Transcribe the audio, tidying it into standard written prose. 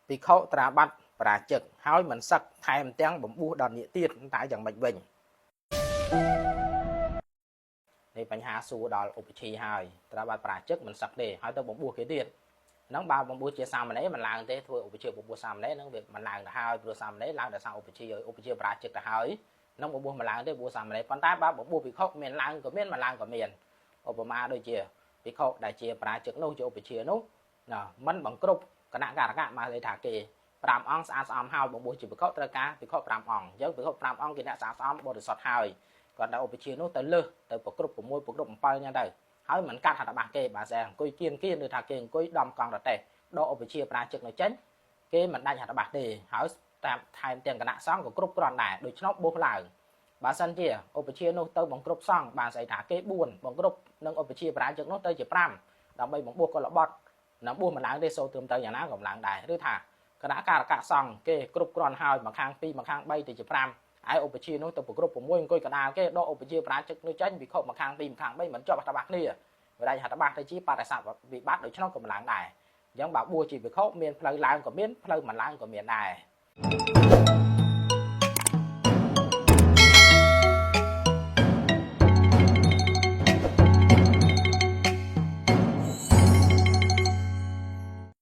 ភិក្ខុត្រាបត្តិប្រាជឹកហើយមិនសឹកថែមទាំងបំពោះដល់នាគទៀតតើយ៉ាងម៉េចវិញនេះបញ្ហាសួរដល់ឧបឈីហើយត្រាបត្តិប្រាជឹកមិនសឹកទេហើយទៅបំពោះគេទៀតហ្នឹងបើបំពោះជាសាមណេរមិនឡើងទេធ្វើឧបជាបំពោះសាមណេរហ្នឹងវាមិនឡើងទៅហើយព្រោះសាមណេរឡើងដោយសារឧបជាឧបជាប្រាជឹកទៅហើយហ្នឹងបំពោះមិនឡើងទេព្រោះសាមណេរប៉ុន្តែបើបំពោះភិក្ខុមានឡើងក៏មានមិនឡើងក៏មានឧបមាដូចជាភិក្ខុដែលជាប្រាជឹកនោះជាឧបជានោះណាមិនបង្គ្រប់គណៈការកៈមកន័យថាគេ5អង្គស្អាតស្អំហើយបំពោះជាភិក្ខុត្រូវការភិក្ខុ5អង្គអញ្ចឹងភិក្ខុ5អង្គគេអ្នកស្អាតស្អំបរិសុទ្ធហើយគាត់ដល់ឧបជានោះទៅលើសទៅប្រគ្រប់6ប្រគ្រប់7អញ្ចឹងទៅហើយមិនកាត់ហត្ថបាសគេបាទស្អែអង្គុយគៀនគៀនឬថាគេអង្គុយដំកង់រទេះដកឧបជាប្រាជឹកនោះចេញគេមិនដាច់ហត្ថបាសទេហើយតាមថែមទាំងគណៈសង្ឃក៏គ្រប់គ្រាន់ដែរដូច្នោះបោះឡើងបើសិនជាឧបជានោះទៅបង្គ្រប់សង្ឃបានស្អីថាគេ4បង្គ្រប់នឹងឧបជាប្រាជឹកនោះទៅជា5ដើម្បីបំពោះកលបត់នឹងបួសមិនឡើងទេសូត្រឹមទៅយ៉ាងណាក៏មិនឡើងដែរឬថាគណៈការកៈសង្ឃគេគ្រប់គ្រាន់ហើយមួយខាង2មួយខាង3ទៅជា5ឯឧបជានោះទៅប្រគ្រប់6អង្គុយកដាលគេដកឧបជាប្រាជឹកនោះចេញវិខុមួយខាង2មួយខាង3មិនជាប់ហត្ថបាសគ្នាវិដាច់ហត្ថបាសទៅជាបរិស័ទវិបត្តិដូច្នោះក៏មិនឡើងដែរអញ្ចឹងបើបួសជាវិខុមានផ្លូវឡើងក៏មានផ្លូវមិនឡើងក៏មានដែរ។